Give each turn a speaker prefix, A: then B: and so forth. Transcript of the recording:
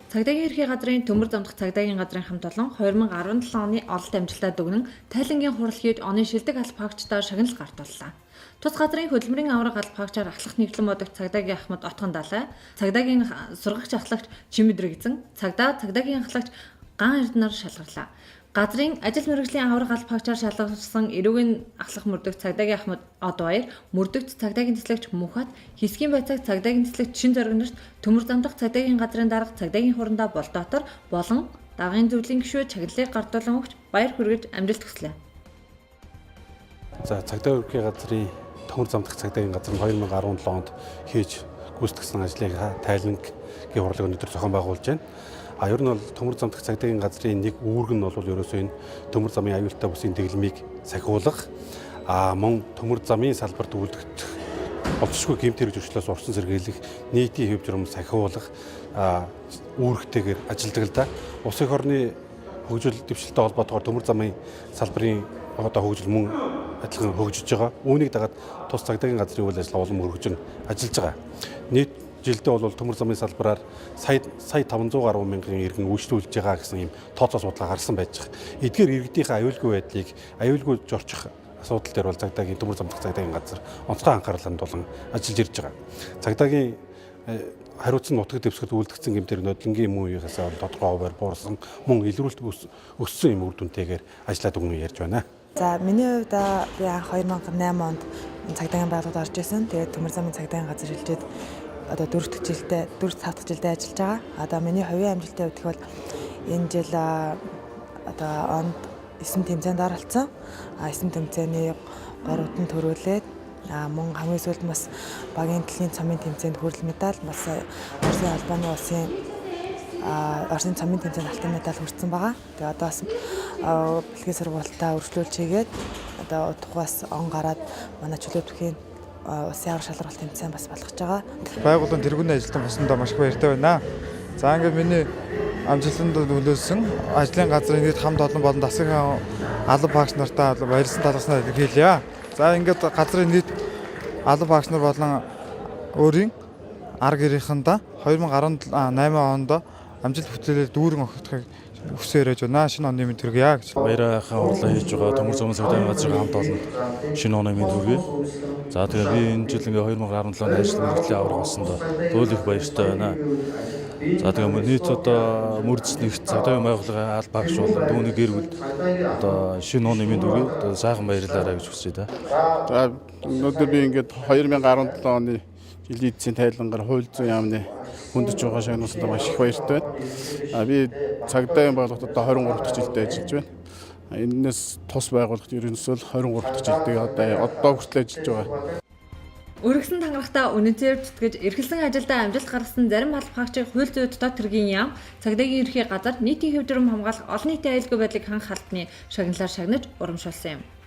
A: Цагдаагийн ерхий газрын төмөр замдах цагдаагийн газрын хамт олон 2017 оны ололт амжилтаа дүгнэн тайлангийн хурал хийж оны шилдэг алба хаагчдаар шагнал гартууллаа. Тус газрын хөдөлмөрийн аварга алба хаагчаар ахлах нэгтлэн модогч цагдаагийн ахмад Отгон Далай, цагдаагийн сургагч ахлагч Чимэдрэг эзэн, цагдаа цагдаагийн ахлагч Ган Эрдэнээр шалгарлаа. Газрын ажил мэргэжлийн аварга алба хаагчаар шалгарсан эрүүгийн ахлах мөрдөгч цагдаагийн ахмад Одбаяр, мөрдөгч цагдаагийн тэслэгч Мөнхат, хэсгийн байцаагч цагдаагийн тэслэгч Шин зориг нарт төмөр замдах цагдаагийн газрын дарга цагдаагийн хурандаа Болдоотор болон даргын зөвлөлийн гишүүд чагналыг гардуулан өгч баяр хүргэж амжилт хүслээ.
B: За, цагдаа ерхий газрын төмөр замдах цагдаагийн газар нь 2017 онд хийж гүйцэтгсэн ажлыг тайлангийн хурлыг өнөөдөр зохион байгуулж байна. А ер нь бол төмөр замдах цагдаагийн газрын нэг үүрэг нь бол ерөөсөө энэ төмөр замын аюултай бүсийн дэглэмийг сахиулах, а мөн төмөр замын салбарт үлдэгдэх болцсохгүй гэмт хэрэг зөрчлөөс урсан сэргийлэх, нийтийн хэв журам сахиулах үүрэгтэйгээр ажилладаг л да. Улсын их орны хөгжил дэвшилтэй холбоотойгоор төмөр замын салбарын одоо хөгжил мөн адилхан хөгжиж байгаа. Үүнийг дагаад тус цагдаагийн газрын үйл ажиллагаа улам өргөжин ажиллаж байгаа. Нийт жилдээ бол төмөр замын салбараар сая сая 500 гаруй мянган иргэн үйлчлүүлж байгаа гэсэн ийм тооцоо судалгаа гарсан байж байгаа. Эдгээр иргэдийнхээ аюулгүй байдлыг аюулгүй зорчих асуудал дээр бол цагдаагийн төмөр замдах цагдаагийн газар онцгой анхаарал хандуулан ажиллаж ирж байгаа. Цагдаагийн хариуцсан нутаг дэвсгэрт үлдгэсэн гэмтэр нодлонгийн мөн үеийнхээс тодорхой хувиар буурсан, мөн илрүүлэлт өссөн юм үр дүнтэйгээр ажиллаад өгнө ярьж байна.
C: За, миний хувьд би анх 2008 онд цагдаагийн байгууллагад орж исэн. Тэгээд төмөр замын цагдаагийн газар шилжээд одоо 4 дахь жилдээ, 4 5 дахь жилдээ ажиллаж байгаа. Одоо миний хувийн амжилтын хувьд гэвэл энэ жил одоо онд 9 тэмцээнд оролцсон. А 9 тэмцээний 3-д нь төрүүлээд, мөн хамгийн сүүлд бас багийн дэлхийн цомын тэмцээнд хүрэл медаль, бас Оросын албаны улсын Оросын цомын тэмцээнд алтан медаль хүртсэн байгаа. Тэгээ одоо бас бэлгийн сургуультаа өргөжлүүлж хийгээд одоо удахгүй он гараад манай чөлөө түүхийн улсын авар шалралт тэмцээн бас болгож байгаа.
D: Байгууллагын тэргүүний ажилтан болсондоо маш их баяртай байна. За, ингээд миний амжилтанд нөлөөлсөн ажлын газрын нийт хамт олон болон засгийн алба багш нартаа баярлсан талархснаа илэрхийлье. За, ингээд газрын нийт алба багш нар болон өөрийн ар гэрийнхэндээ 2018 онд амжилт бүтээлээр дүүрэн огтхыг хүсээ яриаж байна. Шинэ оны мэнд хүргье гэж.
E: Баярынхаа хурлаа хийж байгаа төмөр замын цагдаагийн газрын хамт олонд шинэ оны мэнд хүргэе. За, тэгээ би энэ жил ингээ 2017 онд ажил мэргэжлийн аварга болсондоо туйл их баяртай байна. За, тэгээ нийт одоо мөрдөс нэгт цагдаагийн байгууллагын аль багш болон түүний гэр бүлд одоо шинэ оны мэнд хүргэе. Одоо сайхан баярлалаа гэж хүсье да.
F: За, өнөөдөр би ингээд 2017 оны жилийн эцсийн тайлангаар хууль зүйн яамны хөндөж байгаа шагнуулсанд маш их баяртай байна. А би цагдаагийн байгууллагад одоо 23 дахь жилдээ ажиллаж байна. Энэнээс тус байгууллагт ерөнхийдөө 23 дахь жилдээ одоо хүртэл ажиллаж байгаа.
A: Өргөсөн тангарахтаа үнэнцээр зүтгэж эрхэлсэн ажилдаа амжилт гаргасан зарим алба хаагчийг хууль зүйн дотоод хэргийн яам, цагдаагийн ерхий газар, нийтийн хэв журам хамгаалах, олон нийтийн аюулгүй байдлыг хангах албаны шагналаар шагнаж урамшуулсан юм.